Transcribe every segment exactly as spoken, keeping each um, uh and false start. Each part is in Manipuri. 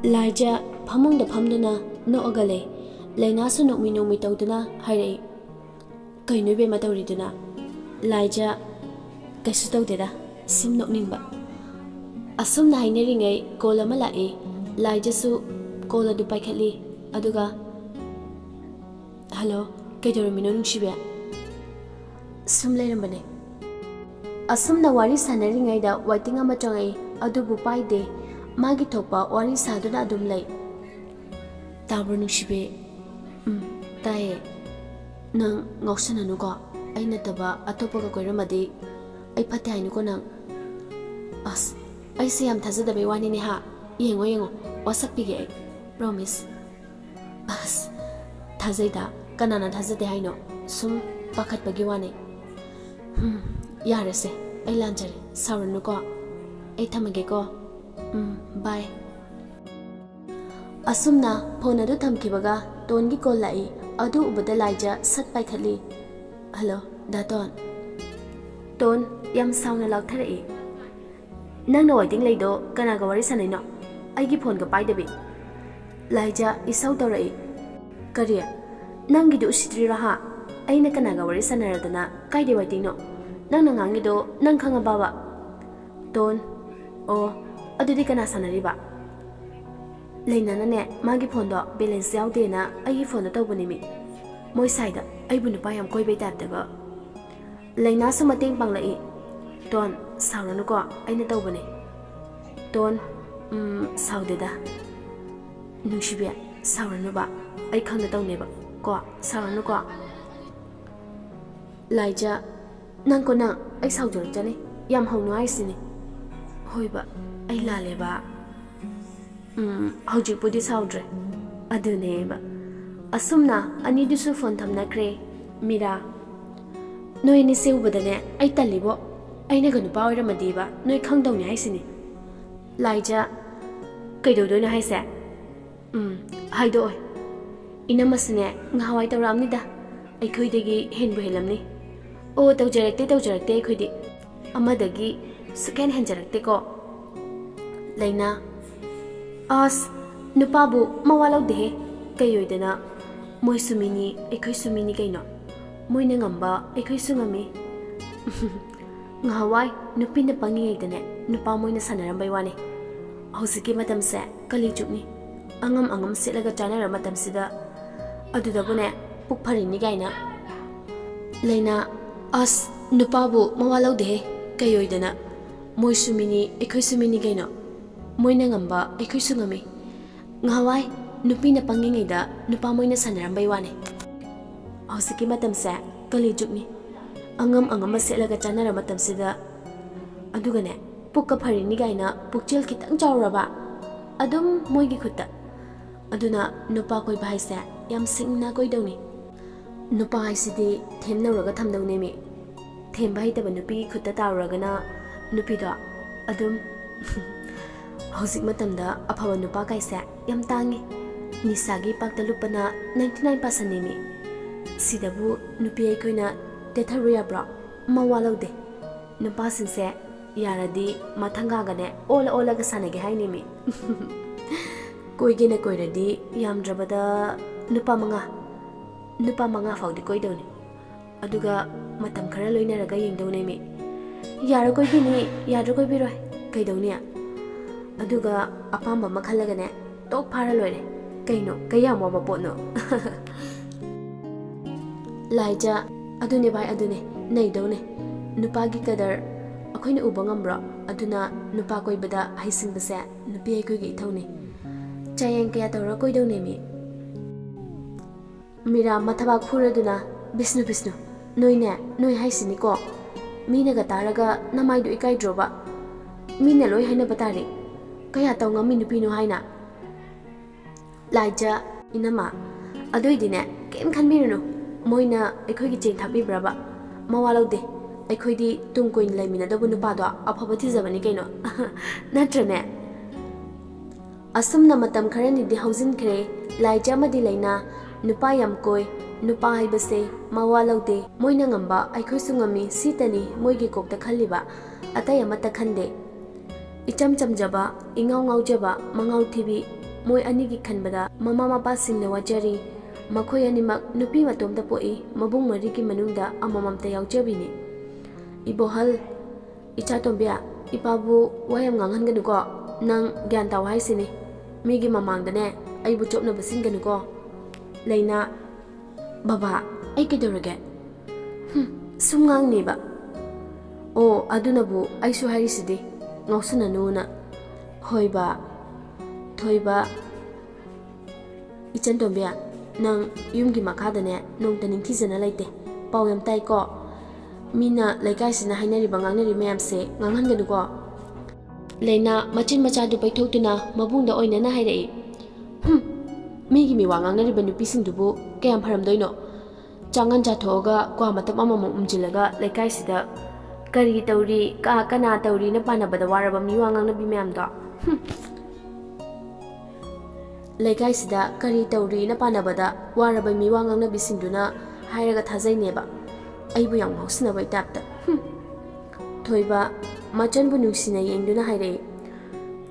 ꯂꯥꯏꯖ ꯐꯃꯨꯡꯗ ꯐꯝꯗꯨꯅ ꯅꯣꯛꯑꯒ ꯂꯩ꯫ ꯂꯩꯅꯥꯁꯨ ꯅꯣꯛꯃꯤ ꯅꯣꯛꯃꯤ ꯇꯧꯗꯨꯅ ꯍꯥꯏꯔꯛꯏ, "ꯀꯩꯅꯣ ꯏꯕꯦꯝꯃ ꯇꯧꯔꯤꯗꯨꯅ?" ꯂꯥꯏꯖ, "ꯀꯩꯁꯨ ꯇꯧꯗꯦꯗ, ꯁꯨꯝ ꯅꯣꯛꯅꯤꯡꯕ꯫" ꯑꯁꯨꯝꯅ ꯍꯥꯏꯅꯔꯤꯉꯩ ꯀꯣꯜ ꯑꯃ ꯂꯥꯛꯏ꯫ ꯂꯥꯏꯖꯁꯨ ꯀꯣꯜ ꯑꯗꯨ ꯄꯥꯏꯈꯠꯂꯤ꯫ ꯑꯗꯨꯒ, "ꯍꯜꯂꯣ, ꯀꯩꯗꯧꯔꯝꯃꯤꯅꯣ ꯅꯨꯡꯁꯤꯕꯤ?" "ꯁꯨꯝ ꯂꯩꯔꯝꯕꯅꯦ꯫" ꯑꯁꯨꯝꯅ ꯋꯥꯔꯤ ꯁꯥꯟꯅꯔꯤꯉꯩꯗ ꯋꯦꯇꯤꯡ ꯑꯃ ꯆꯪꯉꯛꯏ, ꯑꯗꯨꯕꯨ ꯄꯥꯏꯗꯦ꯫ ꯃꯥꯒꯤ ꯊꯣꯛꯄ ꯋꯥꯔꯤ ꯁꯥꯗꯨꯅ ꯑꯗꯨꯝ ꯂꯩ꯫ "ꯇꯥꯕ꯭ꯔꯣ ꯅꯨꯡꯁꯤꯕꯤ?" "ꯎꯝ, ꯇꯥꯏꯌꯦ꯫" "ꯅꯪ ꯉꯥꯎꯁꯟꯅꯅꯨꯀꯣ, ꯑꯩ ꯅꯠꯇꯕ ꯑꯇꯣꯞꯄꯒ ꯀꯣꯏꯔꯝꯃꯗꯤ ꯑꯩ ꯐꯠꯇꯦ ꯍꯥꯏꯅꯤꯀꯣ ꯅꯪ꯫" "ꯑꯁ, ꯑꯩꯁꯦ ꯌꯥꯝ ꯊꯥꯖꯗꯕꯩ ꯋꯥꯅꯤꯅꯦ ꯍꯥ꯫ ꯌꯦꯡꯉꯣ ꯌꯦꯡꯉꯣ, ꯋꯥꯁꯛꯄꯤꯒꯦ ꯑꯩ, ꯄ꯭ꯔꯣꯃꯤꯁ꯫" "ꯑꯁ, ꯊꯥꯖꯩꯗ, ꯀꯅꯥꯅ ꯊꯥꯖꯗꯦ ꯍꯥꯏꯅꯣ? ꯁꯨꯝ ꯄꯥꯈꯠꯄꯒꯤ ꯋꯥꯅꯤ꯫" "ꯍꯨꯝ, ꯌꯥꯔꯦꯁꯦ, ꯑꯩ ꯂꯥꯟꯖꯔꯦ, ꯁꯥꯎꯔꯅꯨꯀꯣ꯫ ꯑꯩ ꯊꯝꯃꯒꯦꯀꯣ꯫ ꯎꯝ, ꯕꯥꯏ꯫" ꯑꯁꯨꯝꯅ ꯐꯣꯟ ꯑꯗꯨ ꯊꯝꯈꯤꯕꯒ ꯇꯣꯟꯒꯤ ꯀꯣꯜ ꯂꯥꯛꯏ꯫ ꯑꯗꯨ ꯎꯕꯗ ꯂꯥꯏꯖ ꯁꯠ ꯄꯥꯏꯈꯠꯂꯤ꯫ "ꯍꯜꯂꯣ, ꯗꯥ ꯇꯣꯟ꯫" ꯇꯣꯟ ꯌꯥꯝ ꯁꯥꯎꯅ ꯂꯥꯎꯊꯔꯛꯏ꯫ "ꯅꯪꯅ ꯋꯦꯇꯤꯡ ꯂꯩꯗꯣ ꯀꯅꯥꯒ ꯋꯥꯔꯤ ꯁꯥꯟꯅꯩꯅꯣ? ꯑꯩꯒꯤ ꯐꯣꯟꯒ ꯄꯥꯏꯗꯕꯤ?" ꯂꯥꯏꯖ ꯏꯁꯧ ꯇꯧꯔꯛꯏ꯫ "ꯀꯔꯤ? ꯅꯪꯒꯤꯗꯨ ꯎꯁꯤꯠꯇ꯭ꯔꯤꯔꯣ ꯍꯥ? ꯑꯩꯅ ꯀꯅꯥꯒ ꯋꯥꯔꯤ ꯁꯥꯟꯅꯔꯗꯅ ꯀꯥꯏꯗꯩ ꯋꯦꯇꯤꯡꯅꯣ? ꯅꯪꯅ ꯉꯥꯡꯉꯤꯗꯣ ꯅꯪ ꯈꯪꯉꯕꯕ?" ꯇꯣꯟ, "ꯑꯣ, ꯑꯗꯨꯗꯤ ꯀꯅꯥ ꯁꯥꯟꯅꯔꯤꯕ?" "ꯂꯩꯅꯥꯅꯅꯦ, ꯃꯥꯒꯤ ꯐꯣꯟꯗꯣ ꯕꯦꯂꯦꯟꯁ ꯌꯥꯎꯗꯦꯅ ꯑꯩꯒꯤ ꯐꯣꯟꯗ ꯇꯧꯕꯅꯤꯃꯤ꯫ ꯃꯣꯏ ꯁꯥꯏꯗ ꯑꯩꯕꯨ ꯅꯨꯄꯥ ꯌꯥꯝ ꯀꯣꯏꯕꯩ ꯇꯥꯏꯞꯇꯒ꯫" ꯂꯩꯅꯥꯁꯨ ꯃꯇꯦꯡ ꯄꯥꯡꯂꯛꯏ꯫ "ꯇꯣꯟ, ꯁꯥꯎꯔꯅꯨꯀꯣ, ꯑꯩꯅ ꯇꯧꯕꯅꯦ꯫" ꯇꯣꯟ, "ꯎꯝ, ꯁꯥꯎꯗꯦꯗ꯫ ꯅꯨꯡꯁꯤꯕꯤ, ꯁꯥꯎꯔꯅꯨꯕ, ꯑꯩ ꯈꯪꯅ ꯇꯧꯅꯦꯕ ꯀꯣ, ꯁꯥꯎꯔꯅꯨꯀꯣ꯫" ꯂꯥꯏꯖ, "ꯅꯪꯀꯣ ꯅꯪ, ꯑꯩ ꯁꯥꯎꯖꯔꯛꯆꯅꯤ, ꯌꯥꯝ ꯍꯧꯅ ꯍꯥꯏꯁꯤꯅꯤ꯫" "ꯍꯣꯏꯕ, ꯑꯩ ꯂꯥꯜꯂꯦꯕ꯫ ꯎꯝ, ꯍꯧꯖꯤꯛꯄꯨꯗꯤ ꯁꯥꯎꯗ꯭ꯔꯦ꯫" ꯑꯗꯨꯅꯦꯕ꯫ ꯑꯁꯨꯝꯅ ꯑꯅꯤꯗꯨꯁꯨ ꯐꯣꯟ ꯊꯝꯅꯈ꯭ꯔꯦ꯫ ꯃꯤꯔꯥ, "ꯅꯣꯏ ꯑꯅꯤꯁꯦ ꯎꯕꯗꯅꯦ ꯑꯩ ꯇꯜꯂꯤꯕꯣ, ꯑꯩꯅꯒ ꯅꯨꯄꯥ ꯑꯣꯏꯔꯝꯃꯗꯤꯕ ꯅꯣꯏ ꯈꯪꯗꯧꯅꯤ ꯍꯥꯏꯁꯤꯅꯤ꯫" ꯂꯥꯏꯖ, "ꯀꯩꯗꯧꯗꯣꯏꯅꯣ ꯍꯥꯏꯁꯦ?" "ꯎꯝ, ꯍꯥꯏꯗꯣꯛꯑꯣꯏ꯫ ꯏꯅꯝꯃꯁꯨꯅꯦ ꯉꯍꯥꯟꯋꯥꯏ ꯇꯧꯔꯛꯑꯝꯅꯤꯗ, ꯑꯩꯈꯣꯏꯗꯒꯤ ꯍꯦꯟꯕꯨ ꯍꯦꯜꯂꯝꯅꯤ꯫" "ꯑꯣ, ꯇꯧꯖꯔꯛꯇꯦ, ꯇꯧꯖꯔꯛꯇꯦ, ꯑꯩꯈꯣꯏꯗꯤ ꯑꯃꯗꯒꯤ ꯁꯨꯛꯍꯦꯟ ꯍꯦꯟꯖꯔꯛꯇꯦꯀꯣ꯫" ꯂꯩꯅꯥ, ꯑꯁ, ꯅꯨꯄꯥꯕꯨ ꯃꯋꯥ ꯂꯧꯗꯦꯍꯦ꯫ ꯀꯩ ꯑꯣꯏꯗꯅ? ꯃꯣꯏꯁꯨ ꯃꯤꯅꯤ, ꯑꯩꯈꯣꯏꯁꯨ ꯃꯤꯅꯤ ꯀꯩꯅꯣ꯫ ꯃꯣꯏꯅ ꯉꯝꯕ ꯑꯩꯈꯣꯏꯁꯨ ꯉꯝꯃꯤ꯫ ꯉꯍꯥꯟꯋꯥꯏ ꯅꯨꯄꯤꯅ ꯄꯪꯉꯤꯉꯩꯗꯅꯦ, ꯅꯨꯄꯥ ꯃꯣꯏꯅ ꯁꯥꯟꯅꯔꯝꯕꯩ ꯋꯥꯅꯤ꯫ ꯍꯧꯖꯤꯛꯀꯤ ꯃꯇꯝꯁꯦ ꯀꯂꯤ ꯖꯨꯒꯅꯤ꯫ ꯑꯉꯝ ꯑꯉꯝ ꯁꯦꯠꯂꯒ ꯆꯥꯅꯔ ꯃꯇꯝꯁꯤꯗ, ꯑꯗꯨꯗꯕꯨꯅꯦ ꯄꯨꯛ ꯐꯔꯤꯅꯤ ꯀꯥꯏꯅ꯫ ꯂꯩꯅꯥ, ꯑꯁ, ꯅꯨꯄꯥꯕꯨ ꯃꯋꯥ ꯂꯧꯗꯦꯍꯦ꯫ ꯀꯩ ꯑꯣꯏꯗꯅ? ꯃꯣꯏꯁꯨ ꯃꯤꯅꯤ, ꯑꯩꯈꯣꯏꯁꯨ ꯃꯤꯅꯤ ꯀꯩꯅꯣ꯫ ꯃꯣꯏꯅ ꯉꯝꯕ ꯑꯩꯈꯣꯏꯁꯨ ꯉꯝꯃꯤ꯫ ꯉꯍꯥꯟꯋꯥꯏ ꯅꯨꯄꯤꯅ ꯄꯪꯉꯤꯉꯩꯗ ꯅꯨꯄꯥ ꯃꯣꯏꯅ ꯁꯥꯟꯅꯔꯝꯕꯩ ꯋꯥꯅꯤ꯫ ꯍꯧꯖꯤꯛꯀꯤ ꯃꯇꯝꯁꯦ ꯀꯂꯤ ꯖꯨꯒꯅꯤ꯫ ꯑꯉꯝ ꯑꯉꯝꯕ ꯁꯦꯠꯂꯒ ꯆꯥꯅꯔ ꯃꯇꯝꯁꯤꯗ, ꯑꯗꯨꯒꯅꯦ, ꯄꯨꯛꯀ ꯐꯔꯤꯅꯤ ꯀꯥꯏꯅ ꯄꯨꯛꯆꯦꯜ ꯈꯤꯇꯪ ꯆꯥꯎꯔꯕ, ꯑꯗꯨꯝ ꯃꯣꯏꯒꯤ ꯈꯨꯠꯇ꯫ ꯑꯗꯨꯅ ꯅꯨꯄꯥ ꯀꯣꯏꯕ ꯍꯥꯏꯁꯦ ꯌꯥꯝ ꯁꯤꯡꯅ ꯀꯣꯏꯗꯧꯅꯤ꯫ ꯅꯨꯄꯥ ꯍꯥꯏꯁꯤꯗꯤ ꯊꯦꯝꯅꯧꯔꯒ ꯊꯝꯗꯧꯅꯦꯃꯤ꯫ ꯊꯦꯝꯕ ꯍꯩꯇꯕ ꯅꯨꯄꯤꯒꯤ ꯈꯨꯠꯇ ꯇꯥꯔꯨꯔꯒꯅ ꯅꯨꯄꯤꯗꯣ ꯑꯗꯨꯝ ꯍꯧꯖꯤꯛ ꯃꯇꯝꯗ ꯑꯐꯕ ꯅꯨꯄꯥ ꯀꯥꯏꯁꯦ ꯌꯥꯝ ꯇꯥꯡꯉꯤ꯫ ꯅꯤꯁꯥꯒꯤ ꯄꯥꯛꯇ ꯂꯨꯞꯄꯅ ninety nine percent ꯅꯦꯃꯤ꯫ ꯁꯤꯗꯕꯨ ꯅꯨꯄꯤ ꯑꯩꯈꯣꯏꯅ ꯇꯦꯊꯔꯨ ꯌꯥꯕ꯭ꯔꯣ? ꯃꯋꯥ ꯂꯧꯗꯦ꯫ ꯅꯨꯄꯥꯁꯤꯡꯁꯦ ꯌꯥꯔꯗꯤ ꯃꯊꯪꯒꯥꯒꯅꯦ ꯑꯣꯜꯂ ꯑꯣꯜꯂꯒ ꯁꯥꯟꯅꯒꯦ ꯍꯥꯏꯅꯦꯃꯤ꯫ ꯀꯣꯏꯒꯦꯅ ꯀꯣꯏꯔꯗꯤ ꯌꯥꯝꯗ꯭ꯔꯕꯗ ꯅꯨꯄꯥ ꯃꯉꯥ, ꯅꯨꯄꯥ ꯃꯉꯥ ꯐꯥꯎꯗꯤ ꯀꯣꯏꯗꯧꯅꯤ꯫ ꯑꯗꯨꯒ ꯃꯇꯝ ꯈꯔ ꯂꯣꯏꯅꯔꯒ ꯌꯦꯡꯗꯧꯅꯦꯃꯤ꯫ ꯌꯥꯔ ꯀꯣꯏꯕꯤꯅꯤ, ꯌꯥꯗ꯭ꯔ ꯀꯣꯏꯕꯤꯔꯣꯏ, ꯀꯩꯗꯧꯅꯤ? ꯑꯗꯨꯒ ꯑꯄꯥꯝꯕ ꯑꯃ ꯈꯜꯂꯒꯅꯦ ꯇꯣꯛ ꯐꯥꯔ ꯂꯣꯏꯔꯦ꯫ ꯀꯩꯅꯣ, ꯀꯌꯥꯝ ꯋꯥꯕ ꯄꯣꯠꯅꯣ? ꯂꯥꯏꯖ, ꯑꯗꯨꯅꯦ ꯚꯥꯏ, ꯑꯗꯨꯅꯦ, ꯅꯩꯗꯧꯅꯦ꯫ ꯅꯨꯄꯥꯒꯤ ꯀꯗꯔ ꯑꯩꯈꯣꯏꯅ ꯎꯕ ꯉꯝꯕ꯭ꯔꯣ? ꯑꯗꯨꯅ ꯅꯨꯄꯥ ꯀꯣꯏꯕꯗ ꯍꯩꯁꯤꯡꯕꯁꯦ ꯅꯨꯄꯤ ꯑꯩꯈꯣꯏꯒꯤ ꯏꯊꯧꯅꯤ꯫ ꯆꯥꯌꯦꯡ ꯀꯌꯥ ꯇꯧꯔ ꯀꯣꯏꯗꯧꯅꯦꯃꯤ꯫ ꯃꯤꯔꯥ ꯃꯊꯕꯥꯛ ꯐꯨꯔꯗꯨꯅ, "ꯕꯤꯁꯅꯨ, ꯕꯤꯁꯅꯨ, ꯅꯣꯏꯅꯦ, ꯅꯣꯏ ꯍꯥꯏꯁꯤꯅꯤꯀꯣ, ꯃꯤꯅꯒ ꯇꯥꯔꯒ ꯅꯃꯥꯏꯗꯨ ꯏꯀꯥꯏꯗ꯭ꯔꯣꯕ? ꯃꯤꯅ ꯂꯣꯏ ꯍꯥꯏꯅꯕ ꯇꯥꯔꯦ꯫ ꯀꯌꯥ ꯇꯧ ꯉꯝꯃꯤ ꯅꯨꯄꯤꯅꯣ ꯍꯥꯏꯅ?" ꯂꯥꯏꯖ, "ꯏꯅꯝꯃ, ꯑꯗꯨꯏꯗꯤꯅꯦ, ꯀꯩꯝ ꯈꯟꯕꯤꯔꯨꯅꯨ꯫ ꯃꯣꯏꯅ ꯑꯩꯈꯣꯏꯒꯤ ꯆꯦꯡ ꯊꯥꯛꯄꯤꯕ꯭ꯔꯕ? ꯃꯋꯥ ꯂꯧꯗꯦ꯫ ꯑꯩꯈꯣꯏꯗꯤ ꯇꯨꯡ ꯀꯣꯏꯅ ꯂꯩꯃꯤꯟꯅꯗꯧꯕ ꯅꯨꯄꯥꯗꯣ ꯑꯐꯕ ꯊꯤꯖꯕꯅꯤ ꯀꯩꯅꯣ꯫ ꯅꯠꯇ꯭ꯔꯅꯦ?" ꯑꯁꯨꯝꯅ ꯃꯇꯝ ꯈꯔꯅꯤꯗꯤ ꯍꯧꯖꯤꯟꯈ꯭ꯔꯦ꯫ ꯂꯥꯏꯖ ꯑꯃꯗꯤ ꯂꯩꯅꯥ ꯅꯨꯄꯥ ꯌꯥꯝ ꯀꯣꯏ, ꯅꯨꯄꯥ ꯍꯥꯏꯕꯁꯦ ꯃꯋꯥ ꯂꯧꯗꯦ, ꯃꯣꯏꯅ ꯉꯝꯕ ꯑꯩꯈꯣꯏꯁꯨ ꯉꯝꯃꯤ, ꯁꯤꯇꯅꯤ ꯃꯣꯏꯒꯤ ꯀꯣꯛꯇ ꯈꯜꯂꯤꯕ, ꯑꯇꯩ ꯑꯃꯠꯇ ꯈꯟꯗꯦ꯫ ꯏꯆꯝ ꯆꯝꯖꯕ, ꯏꯉꯥꯎ ꯉꯥꯎꯖꯕ, ꯃꯉꯥꯎ ꯊꯤꯕꯤ, ꯃꯣꯏ ꯑꯅꯤꯒꯤ ꯈꯟꯕꯗ ꯃꯃꯥ ꯃꯄꯥꯁꯤꯡꯅ ꯋꯥꯖꯔꯤ꯫ ꯃꯈꯣꯏ ꯑꯅꯤꯃꯛ ꯅꯨꯄꯤ ꯃꯇꯣꯝꯇ ꯄꯣꯛꯏ, ꯃꯕꯨꯡ ꯃꯔꯤꯒꯤ ꯃꯅꯨꯡꯗ ꯑꯃꯃꯝꯇ ꯌꯥꯎꯖꯕꯤꯅꯤ꯫ ꯏꯕꯣꯍꯜ, ꯏꯆꯥ ꯇꯣꯝꯕꯤ, ꯏꯄꯥꯕꯨ ꯋꯥ ꯌꯥꯝ ꯉꯥꯡꯍꯟꯒꯅꯨꯀꯣ꯫ ꯅꯪ ꯒ꯭ꯌꯥꯟ ꯇꯥꯎ ꯍꯥꯏꯁꯤꯅꯤ꯫ ꯃꯤꯒꯤ ꯃꯃꯥꯡꯗꯅꯦ ꯑꯩꯕꯨ ꯆꯣꯞꯅꯕ ꯁꯤꯟꯒꯅꯨꯀꯣ꯫ ꯂꯩꯅꯥ, ꯕꯕꯥ, ꯑꯩ ꯀꯩꯗꯧꯔꯒꯦ? ꯍꯨꯝ, ꯁꯨꯝ ꯉꯥꯡꯅꯦꯕ꯫ ꯑꯣ, ꯑꯗꯨꯅꯕꯨ ꯑꯩꯁꯨ ꯍꯥꯏꯔꯤꯁꯤꯗꯤ, ꯉꯥꯎꯁꯟꯅꯅꯨꯅ꯫ ꯍꯣꯏꯕ, ꯊꯣꯏꯕ, ꯏꯆꯟ ꯇꯣꯝꯕꯤ, ꯅꯪ ꯌꯨꯝꯒꯤ ꯃꯈꯥꯗꯅꯦ ꯅꯣꯡꯇ ꯅꯤꯡꯊꯤꯖꯅ ꯂꯩꯇꯦ꯫ ꯄꯥꯎ ꯌꯥꯝ ꯇꯥꯏꯀꯣ꯫ ꯃꯤꯅ ꯂꯩꯀꯥꯏꯁꯤꯅ ꯍꯥꯏꯅꯔꯤꯕ ꯉꯥꯡꯅꯔꯤ ꯃꯌꯥꯝꯁꯦ ꯉꯥꯡꯍꯟꯒꯅꯨꯀꯣ꯫ ꯂꯩꯅꯥ ꯃꯆꯤꯟ ꯃꯆꯥꯗꯨ ꯄꯩꯊꯣꯛꯇꯨꯅ ꯃꯕꯨꯡꯗ ꯑꯣꯏꯅꯅ ꯍꯥꯏꯔꯛꯏ꯫ ꯍꯨꯝ, ꯃꯤꯒꯤ ꯃꯤꯋꯥ ꯉꯥꯡꯅꯔꯤꯕ ꯅꯨꯄꯤꯁꯤꯡꯗꯨꯕꯨ ꯀꯌꯥꯝ ꯐꯔꯝꯗꯣꯏꯅꯣ? ꯆꯥꯉꯟ ꯆꯥꯊꯣꯛꯑꯒ ꯀ꯭ꯋꯥ ꯃꯇꯞ ꯑꯃꯃꯝ ꯎꯝꯖꯤꯜꯂꯒ ꯂꯩꯀꯥꯏꯁꯤꯗ ꯀꯔꯤ ꯇꯧꯔꯤ, ꯀ-, ꯀꯅꯥ ꯇꯧꯔꯤꯅ ꯄꯥꯅꯕꯗ ꯋꯥꯔꯕ ꯃꯤꯋꯥ ꯉꯥꯡꯅꯕꯤ ꯃꯌꯥꯝꯗꯣ꯫ ꯍꯨꯝ꯫ ꯂꯩꯀꯥꯏꯁꯤꯗ ꯀꯔꯤ ꯇꯧꯔꯤꯅ ꯄꯥꯅꯕꯗ ꯋꯥꯔꯕ ꯃꯤꯋꯥ ꯉꯥꯡꯅꯕꯤꯁꯤꯡꯗꯨꯅ ꯍꯥꯏꯔꯒ ꯊꯥꯖꯩꯅꯦꯕ꯫ ꯑꯩꯕꯨ ꯌꯥꯝ ꯉꯥꯎꯁꯤꯟꯅꯕꯩ ꯇꯥꯏꯞꯇ꯫ ꯍꯨꯝ꯫ ꯊꯣꯏꯕ ꯃꯆꯟꯕꯨ ꯅꯨꯡꯁꯤꯅ ꯌꯦꯡꯗꯨꯅ ꯍꯥꯏꯔꯛꯏ,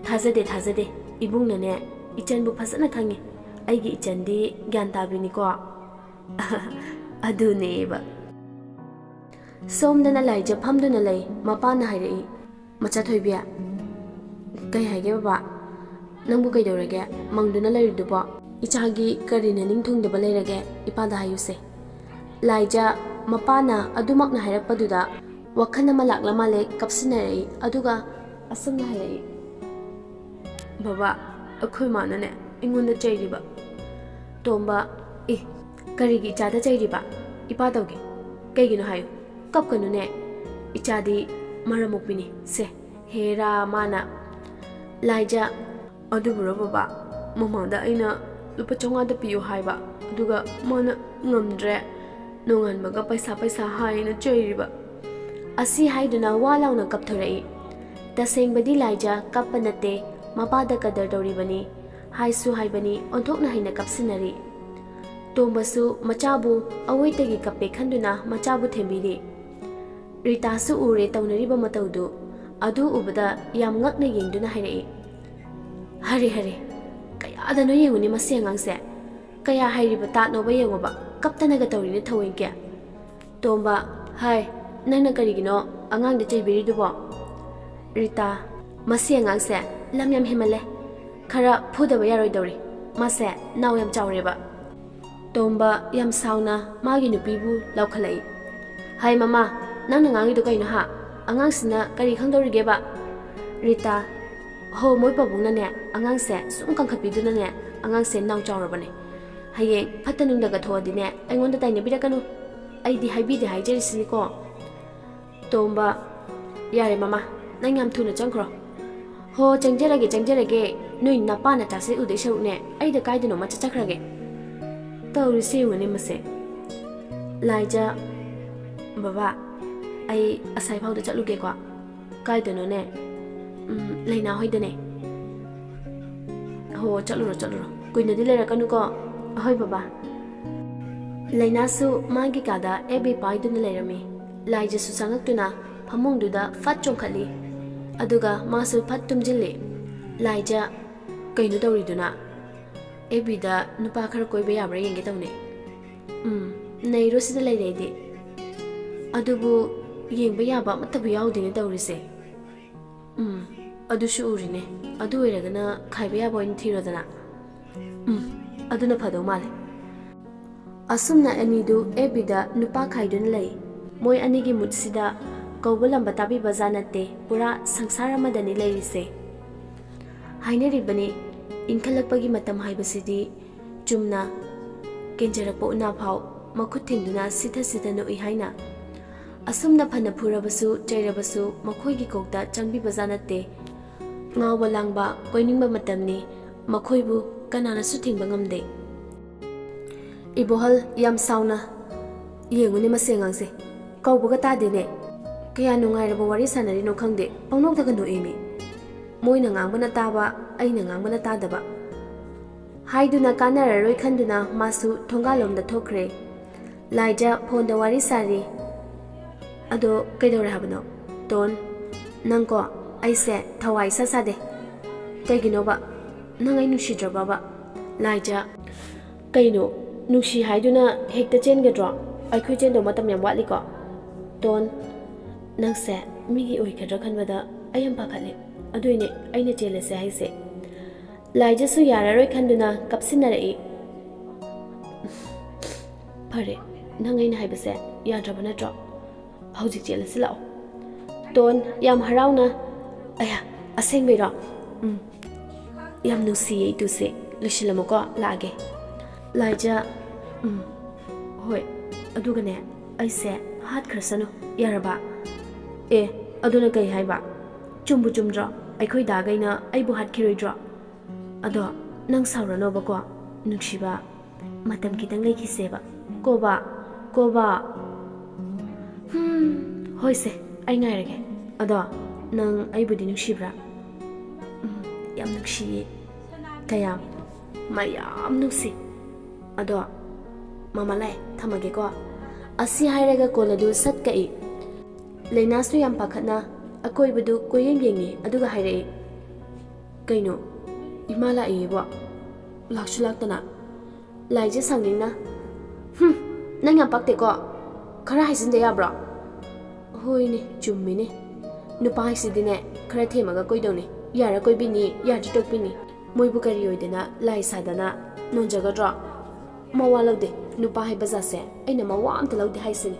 "ꯊꯥꯖꯗꯦ, ꯊꯥꯖꯗꯦ꯫ ꯏꯕꯨꯡꯅꯅꯦ ꯏꯆꯟꯕꯨ ꯐꯖꯅ ꯈꯪꯉꯤ꯫ ꯑꯩꯒꯤ ꯏꯆꯟꯗꯤ ꯒ꯭ꯌꯥꯟ ꯇꯥꯕꯤꯅꯤꯀꯣ?" ꯑꯗꯨꯅꯦꯕ꯫ ꯁꯣꯝꯗꯅ ꯂꯥꯏꯖ ꯐꯝꯗꯨꯅ ꯂꯩ꯫ ꯃꯄꯥꯅ ꯍꯥꯏꯔꯛꯏ, "ꯃꯆꯥ ꯊꯣꯏꯕꯤ, ꯀꯩ ꯍꯥꯏꯒꯦ ꯕꯕꯥ? ꯅꯪꯕꯨ ꯀꯩꯗꯧꯔꯒꯦ? ꯃꯪꯗꯨꯅ ꯂꯩꯔꯤꯗꯨꯕꯣ? ꯏꯆꯥꯒꯤ ꯀꯔꯤ ꯅꯅꯤꯡ ꯊꯨꯡꯗꯕ ꯂꯩꯔꯒꯦ? ꯏꯄꯥꯗ ꯍꯥꯏꯌꯨꯁꯦ꯫" ꯂꯥꯏꯖ ꯃꯄꯥꯅ ꯑꯗꯨꯃꯛꯅ ꯍꯥꯏꯔꯛꯄꯗꯨꯗ ꯋꯥꯈꯜ ꯑꯃ ꯂꯥꯛꯂ ꯃꯥꯜꯂꯦ ꯀꯞꯁꯤꯟꯅꯔꯛꯏ꯫ ꯑꯗꯨꯒ ꯑꯁꯨꯝꯅ ꯍꯥꯏꯔꯛꯏ, "ꯕꯕꯥ, ꯑꯩꯈꯣꯏ ꯃꯥꯅꯅꯦ ꯑꯩꯉꯣꯟꯗ ꯆꯩꯔꯤꯕ꯫" ꯇꯣꯝꯕ, "ꯑꯦ, ꯀꯔꯤꯒꯤ ꯏꯆꯥꯗ ꯆꯩꯔꯤꯕ? ꯏꯄꯥ ꯇꯧꯒꯦ꯫ ꯀꯩꯒꯤꯅꯣ ꯍꯥꯏꯌꯨ꯫ ꯀꯞꯀꯅꯨꯅꯦ꯫ ꯏꯆꯥꯗꯤ ꯃꯔꯝ ꯃꯣꯛꯄꯤꯅꯤ꯫ ꯁꯦ, ꯍꯦꯔꯥ ꯃꯥꯅ꯫" ꯂꯥꯏꯖ, "ꯑꯗꯨꯕꯨꯔꯣ ꯕꯕꯥ? ꯃꯃꯥꯗ ꯑꯩꯅ ꯂꯨꯄꯥ ꯆꯥꯝꯃꯉꯥꯗ ꯄꯤꯌꯨ ꯍꯥꯏꯕ, ꯑꯗꯨꯒ ꯃꯥꯅ ꯉꯝꯗ꯭ꯔꯦ, ꯅꯣꯡꯉꯥꯟꯕꯒ ꯄꯩꯁꯥ, ꯄꯩꯁꯥ ꯍꯥꯏꯅ ꯆꯩꯔꯤꯕ꯫" ꯑꯁꯤ ꯍꯥꯏꯗꯨꯅ ꯋꯥ ꯂꯥꯎꯅ ꯀꯞꯊꯣꯔꯛꯏ꯫ ꯇꯁꯦꯡꯕꯗꯤ ꯂꯥꯏꯖ ꯀꯞꯄ ꯅꯠꯇꯦ, ꯃꯄꯥꯗ ꯀꯗꯔ ꯇꯧꯔꯤꯕꯅꯤ꯫ ꯍꯥꯏꯁꯨ ꯍꯥꯏꯕꯅꯤ, ꯑꯣꯟꯊꯣꯛꯅ ꯍꯩꯅ ꯀꯞꯁꯤꯟꯅꯔꯤ꯫ ꯇꯣꯝꯕꯁꯨ ꯃꯆꯥꯕꯨ ꯑꯋꯣꯏꯇꯒꯤ ꯀꯞꯄꯦ ꯈꯟꯗꯨꯅ ꯃꯆꯥꯕꯨ ꯊꯦꯝꯕꯤꯔꯤ꯫ ꯔꯤꯇꯥꯁꯨ ꯎꯔꯦ ꯇꯧꯅꯔꯤꯕ ꯃꯇꯧꯗꯨ꯫ ꯑꯗꯨ ꯎꯕꯗ ꯌꯥꯝ ꯉꯛꯅ ꯌꯦꯡꯗꯨꯅ ꯍꯥꯏꯔꯛꯏ, "ꯍꯔꯦ, ꯍꯔꯦ, ꯀꯌꯥꯗꯅꯣ ꯌꯦꯡꯉꯨꯅꯦ ꯃꯁꯤ ꯑꯉꯥꯡꯁꯦ꯫ ꯀꯌꯥ ꯍꯩꯔꯤꯕ ꯇꯥꯠꯅꯣꯕ ꯌꯦꯡꯉꯣꯕ, ꯀꯞꯇꯅꯒ ꯇꯧꯔꯤꯅꯦ ꯊꯑꯣꯏꯀꯤ꯫" ꯇꯣꯝꯕ, "ꯍꯥꯏ, ꯅꯪꯅ ꯀꯔꯤꯒꯤꯅꯣ ꯑꯉꯥꯡꯗ ꯆꯩꯕꯤꯔꯤꯗꯨꯕꯣ?" ꯔꯤꯇꯥ, "ꯃꯁꯤ ꯑꯉꯥꯡꯁꯦ ꯂꯝ ꯌꯥꯝ ꯍꯦꯟꯃꯜꯂꯦ꯫ ꯈꯔ ꯐꯨꯗꯕ ꯌꯥꯔꯣꯏꯗꯧꯔꯤ꯫ ꯃꯥꯁꯦ ꯅꯥꯎ ꯌꯥꯝ ꯆꯥꯎꯔꯦꯕ꯫" ꯇꯣꯝꯕ ꯌꯥꯝ ꯁꯥꯎꯅ ꯃꯥꯒꯤ ꯅꯨꯄꯤꯕꯨ ꯂꯥꯎꯈꯠꯂꯛꯏ꯫ "ꯍꯥꯏ ꯃꯃꯥ, ꯅꯪꯅ ꯉꯥꯡꯉꯤꯗꯣ ꯀꯩꯅꯣ ꯍꯥ? ꯑꯉꯥꯡꯁꯤꯅ ꯀꯔꯤ ꯈꯪꯗꯧꯔꯤꯒꯦꯕ?" ꯔꯤꯇꯥ, "ꯍꯣ, ꯃꯣꯏ ꯄꯥꯕꯨꯡꯅꯅꯦ ꯑꯉꯥꯡꯁꯦ ꯁꯨꯝ ꯀꯟꯈꯠꯄꯤꯗꯨꯅꯅꯦ ꯑꯉꯥꯡꯁꯦ ꯅꯥꯎ ꯆꯥꯎꯔꯕꯅꯦ꯫ ꯍꯌꯦꯡ ꯐꯠꯇ ꯅꯨꯡꯗꯒ ꯊꯣꯛꯑꯗꯤꯅꯦ ꯑꯩꯉꯣꯟꯗ ꯇꯥꯏꯅꯕꯤꯔꯛꯀꯅꯨ꯫ ꯑꯩꯗꯤ ꯍꯥꯏꯕꯤꯗꯦ ꯍꯥꯏꯖꯔꯤꯁꯤꯅꯤꯀꯣ꯫" ꯇꯣꯝꯕ, "ꯌꯥꯔꯦ ꯃꯃꯥ, ꯅꯪ ꯌꯥꯝ ꯊꯨꯅ ꯆꯪꯈ꯭ꯔꯣ꯫" "ꯍꯣ, ꯆꯪꯖꯔꯒꯦ, ꯆꯪꯖꯔꯒꯦ꯫ ꯅꯣꯏ ꯅꯄꯥ ꯅꯆꯥꯁꯦ ꯎꯗꯣꯏ ꯁꯔꯨꯛꯅꯦ ꯑꯩꯗ ꯀꯥꯏꯗꯅꯣꯃ ꯆꯠꯆꯈ꯭ꯔꯒꯦ꯫" ꯇꯧꯔꯤꯁꯦ ꯌꯦꯡꯉꯨꯅꯦ ꯃꯁꯦ꯫ ꯂꯥꯏꯖ, "ꯕꯕꯥ, ꯑꯩ ꯑꯁꯥꯏꯐꯥꯎꯗ ꯆꯠꯂꯨꯒꯦꯀꯣ꯫" "ꯀꯥꯏꯗꯅꯣꯅꯦ?" "ꯎꯝ, ꯂꯩꯅꯥ ꯍꯣꯏꯗꯅꯦ꯫" "ꯍꯣ, ꯆꯠꯂꯨꯔꯣ, ꯆꯠꯂꯨꯔꯣ꯫ ꯀꯨꯏꯅꯗꯤ ꯂꯩꯔꯛꯀꯅꯨꯀꯣ꯫" "ꯍꯣꯏ ꯕꯕꯥ꯫" ꯂꯩꯅꯥꯁꯨ ꯃꯥꯒꯤ ꯀꯥꯗ ꯑꯦꯞ ꯕꯤ ꯄꯥꯏꯗꯨꯅ ꯂꯩꯔꯝꯃꯤ꯫ ꯂꯥꯏꯖꯁꯨ ꯆꯪꯉꯛꯇꯨꯅ ꯐꯃꯨꯡꯗꯨꯗ ꯐꯠ ꯆꯣꯡꯈꯠꯂꯤ꯫ ꯑꯗꯨꯒ ꯃꯥꯁꯨ ꯐꯠ ꯇꯨꯝꯖꯤꯜꯂꯤ꯫ ꯂꯥꯏꯖ, "ꯀꯩꯅꯣ ꯇꯧꯔꯤꯗꯨꯅ?" "ꯑꯦꯞ ꯕꯤꯗ ꯅꯨꯄꯥ ꯈꯔ ꯀꯣꯏꯕ ꯌꯥꯕ꯭ꯔꯥ ꯌꯦꯡꯒꯦ ꯇꯧꯅꯦ꯫" "ꯎꯝ, ꯅꯩꯔꯣ ꯁꯤꯗ ꯂꯩꯔꯦ ꯑꯩꯗꯤ꯫ ꯑꯗꯨꯕꯨ ꯌꯦꯡꯕ ꯌꯥꯕ ꯑꯃꯠꯇꯕꯨ ꯌꯥꯎꯗꯦꯅꯦ ꯇꯧꯔꯤꯁꯦ꯫" "ꯎꯝ, ꯑꯗꯨꯁꯨ ꯎꯔꯤꯅꯦ꯫ ꯑꯗꯨ ꯑꯣꯏꯔꯒꯅ ꯈꯥꯏꯕ ꯌꯥꯕ ꯑꯣꯏꯅ ꯊꯤꯔꯣꯗꯅ꯫" "ꯎꯝ, ꯑꯗꯨꯅ ꯐꯗꯧ ꯃꯥꯜꯂꯦ꯫" ꯑꯁꯨꯝꯅ ꯑꯅꯤꯗꯨ ꯑꯦꯞ ꯕꯤꯗ ꯅꯨꯄꯥ ꯈꯥꯏꯗꯨꯅ ꯂꯩ꯫ ꯃꯣꯏ ꯑꯅꯤꯒꯤ ꯃꯨꯠꯁꯤꯗ ꯀꯧꯕ ꯂꯝꯕ ꯇꯥꯕꯤꯕ ꯖꯥꯠ ꯅꯠꯇꯦ, ꯄꯨꯔꯥ ꯁꯪꯁꯥꯔ ꯑꯃꯗꯅꯤ ꯂꯩꯔꯤꯁꯦ꯫ ꯍꯥꯏꯅꯔꯤꯕꯅꯤ, ꯏꯟꯈꯠꯂꯛꯄꯒꯤ ꯃꯇꯝ ꯍꯥꯏꯕꯁꯤꯗꯤ ꯆꯨꯝꯅ ꯀꯦꯟꯖꯔꯛꯄ ꯎꯅꯥꯐꯥꯎ ꯃꯈꯨꯠ ꯊꯤꯡꯗꯨꯅ ꯁꯤꯊ ꯁꯤꯊ ꯅꯣꯛꯏ ꯍꯥꯏꯅ꯫ ꯑꯁꯨꯝꯅ ꯐꯅ ꯐꯨꯔꯕꯁꯨ ꯆꯩꯔꯕꯁꯨ ꯃꯈꯣꯏꯒꯤ ꯀꯣꯛꯇ ꯆꯪꯕꯤꯕ ꯖꯥꯠ ꯅꯠꯇꯦ꯫ ꯉꯥꯎꯕ ꯂꯥꯡꯕ ꯀꯣꯏꯅꯤꯡꯕ ꯃꯇꯝꯅꯤ, ꯃꯈꯣꯏꯕꯨ ꯀꯅꯥꯅꯁꯨ ꯊꯤꯡꯕ ꯉꯝꯗꯦ꯫ ꯏꯕꯣꯍꯜ ꯌꯥꯝ ꯁꯥꯎꯅ ꯌꯦꯡꯉꯨꯅꯦ ꯃꯁꯤ ꯑꯉꯥꯡꯁꯦ꯫ ꯀꯧꯕꯒ ꯇꯥꯗꯦꯅꯦ꯫ ꯀꯌꯥ ꯅꯨꯡꯉꯥꯏꯔꯕ ꯋꯥꯔꯤ ꯁꯥꯟꯅꯔꯤꯅꯣ ꯈꯪꯗꯦ, ꯄꯪꯅꯣꯛꯇꯒ ꯅꯣꯛꯏꯃꯤ꯫ ꯃꯣꯏꯅ ꯉꯥꯡꯕꯅ ꯇꯥꯕ, ꯑꯩꯅ ꯉꯥꯡꯕꯅ ꯇꯥꯗꯕ꯫ ꯍꯥꯏꯗꯨꯅ ꯀꯥꯟꯅꯔꯔꯣꯏ ꯈꯟꯗꯨꯅ ꯃꯥꯁꯨ ꯊꯣꯡꯒꯥꯜꯂꯣꯝꯗ ꯊꯣꯛꯈ꯭ꯔꯦ꯫ ꯂꯥꯏꯖ ꯐꯣꯟꯗ ꯋꯥꯔꯤ ꯁꯥꯔꯤ꯫ ꯑꯗꯣ ꯀꯩꯗꯧꯔꯦ ꯍꯥꯏꯕꯅꯣ? ꯇꯣꯟ, ꯅꯪꯀꯣ, ꯑꯩꯁꯦ ꯊꯋꯥꯏ ꯏꯁꯥ ꯁꯥꯗꯦ꯫ ꯀꯩꯒꯤꯅꯣꯕ? ꯅꯪ ꯑꯩ ꯅꯨꯡꯁꯤꯗ꯭ꯔꯕꯕ? ꯂꯥꯏꯖ, ꯀꯩꯅꯣ? ꯅꯨꯡꯁꯤ ꯍꯥꯏꯗꯨꯅ ꯍꯦꯛꯇ ꯆꯦꯟꯒꯗ꯭ꯔꯣ? ꯑꯩꯈꯣꯏ ꯆꯦꯟꯗꯧ ꯃꯇꯝ ꯌꯥꯝ ꯋꯥꯠꯂꯤꯀꯣ꯫ ꯇꯣꯟ, ꯅꯪꯁꯦ ꯃꯤꯒꯤ ꯑꯣꯏꯒꯗ꯭ꯔꯥ ꯈꯟꯕꯗ ꯑꯩ ꯌꯥꯝ ꯄꯥꯈꯠꯂꯦ꯫ ꯑꯗꯨꯏꯅꯦ ꯑꯩꯅ ꯆꯦꯜꯂꯁꯦ ꯍꯥꯏꯁꯦ꯫ ꯂꯥꯏꯖꯁꯨ ꯌꯥꯔꯔꯣꯏ ꯈꯟꯗꯨꯅ ꯀꯞꯁꯤꯟꯅꯔꯛꯏ꯫ ꯐꯔꯦ, ꯅꯪ ꯑꯩꯅ ꯍꯥꯏꯕꯁꯦ ꯌꯥꯗ꯭ꯔꯕ ꯅꯠꯇ꯭ꯔꯣ? ꯍꯧꯖꯤꯛ ꯆꯦꯜꯂꯁꯤ ꯂꯥꯛꯑꯣ꯫ ꯇꯣꯟ, ꯌꯥꯝ ꯍꯔꯥꯎꯅ, ꯑꯌꯥ, ꯑꯁꯦꯡꯕꯩꯔꯣ? ꯎꯝ, ꯌꯥꯝ ꯅꯨꯡꯁꯤꯌꯦ ꯏꯇꯨꯁꯦ꯫ ꯂꯣꯏꯁꯤꯜꯂꯝꯃꯣꯀꯣ, ꯂꯥꯛꯑꯒꯦ꯫ ꯂꯥꯏꯖ, ꯎꯝ, ꯍꯣꯏ, ꯑꯗꯨꯒꯅꯦ, ꯑꯩꯁꯦ ꯍꯥꯠꯈ꯭ꯔꯁꯅꯨ, ꯌꯥꯔꯕ? ꯑꯦ, ꯑꯗꯨꯅ ꯀꯩ ꯍꯥꯏꯕ? ꯆꯨꯝꯕꯨ ꯆꯨꯝꯗ꯭ꯔꯣ? ꯑꯩꯈꯣꯏ ꯗꯥꯒꯩꯅ ꯑꯩꯕꯨ ꯍꯥꯠꯈꯤꯔꯣꯏꯗ꯭ꯔꯣ? ꯑꯗꯣ ꯅꯪ ꯁꯥꯎꯔꯅꯣꯕꯀꯣ, ꯅꯨꯡꯁꯤꯕ꯫ ꯃꯇꯝ ꯈꯤꯇꯪ ꯂꯩꯈꯤꯁꯦꯕ꯫ ꯀꯣꯕ, ꯀꯣꯕ꯫ ꯍꯝ, ꯍꯣꯏꯁꯦ, ꯑꯩ ꯉꯥꯏꯔꯒꯦ꯫ ꯑꯗꯣ ꯅꯪ ꯑꯩꯕꯨꯗꯤ ꯅꯨꯡꯁꯤꯕ꯭ꯔꯥ? ꯎꯝ, ꯌꯥꯝ ꯅꯨꯡꯁꯤꯌꯦ꯫ ꯀꯌꯥꯝ? ꯃꯌꯥꯝ ꯅꯨꯡꯁꯤ꯫ ꯑꯗꯣ ꯃꯃꯥ ꯂꯥꯏ, ꯊꯝꯃꯒꯦꯀꯣ꯫ ꯑꯁꯤ ꯍꯥꯏꯔꯒ ꯀꯣꯜ ꯑꯗꯨ ꯁꯠ ꯀꯛꯏ꯫ ꯂꯩꯅꯥꯁꯨ ꯌꯥꯝ ꯄꯥꯈꯠꯅ ꯑꯀꯣꯏꯕꯗꯨ ꯀꯣꯏꯌꯦꯡ ꯌꯦꯡꯉꯤ, ꯑꯗꯨꯒ ꯍꯥꯏꯔꯛꯏ, "ꯀꯩꯅꯣ, ꯏꯃꯥ ꯂꯥꯛꯏꯌꯦꯕꯣ? ꯂꯥꯛꯁꯨ ꯂꯥꯛꯇꯅ?" ꯂꯥꯏꯖ ꯁꯥꯎꯅꯤꯡꯅ, "ꯍꯨꯝ, ꯅꯪ ꯌꯥꯝ ꯄꯛꯇꯦꯀꯣ꯫ ꯈꯔ ꯍꯥꯏꯖꯤꯟꯗ ꯌꯥꯕ꯭ꯔꯣ?" "ꯍꯣꯏꯅꯦ, ꯆꯨꯝꯃꯤꯅꯦ꯫ ꯅꯨꯄꯥ ꯍꯥꯏꯁꯤꯗꯤꯅꯦ, ꯈꯔ ꯊꯦꯝꯃꯒ ꯀꯣꯏꯗꯧꯅꯤ꯫ ꯌꯥꯔ ꯀꯣꯏꯕꯤꯅꯤ, ꯌꯥꯗ꯭ꯔ ꯇꯣꯛꯄꯤꯅꯤ꯫ ꯃꯣꯏꯕꯨ ꯀꯔꯤ ꯑꯣꯏꯗꯅ ꯂꯥꯏ ꯁꯥꯗꯅ ꯅꯣꯟꯖꯒꯗ꯭ꯔꯣ? ꯃꯋꯥ ꯂꯧꯗꯦ꯫ ꯅꯨꯄꯥ ꯍꯥꯏꯕ ꯖꯥꯠꯁꯦ ꯑꯩꯅ ꯃꯋꯥ ꯑꯝꯇ ꯂꯧꯗꯦ ꯍꯥꯏꯁꯤꯅꯤ꯫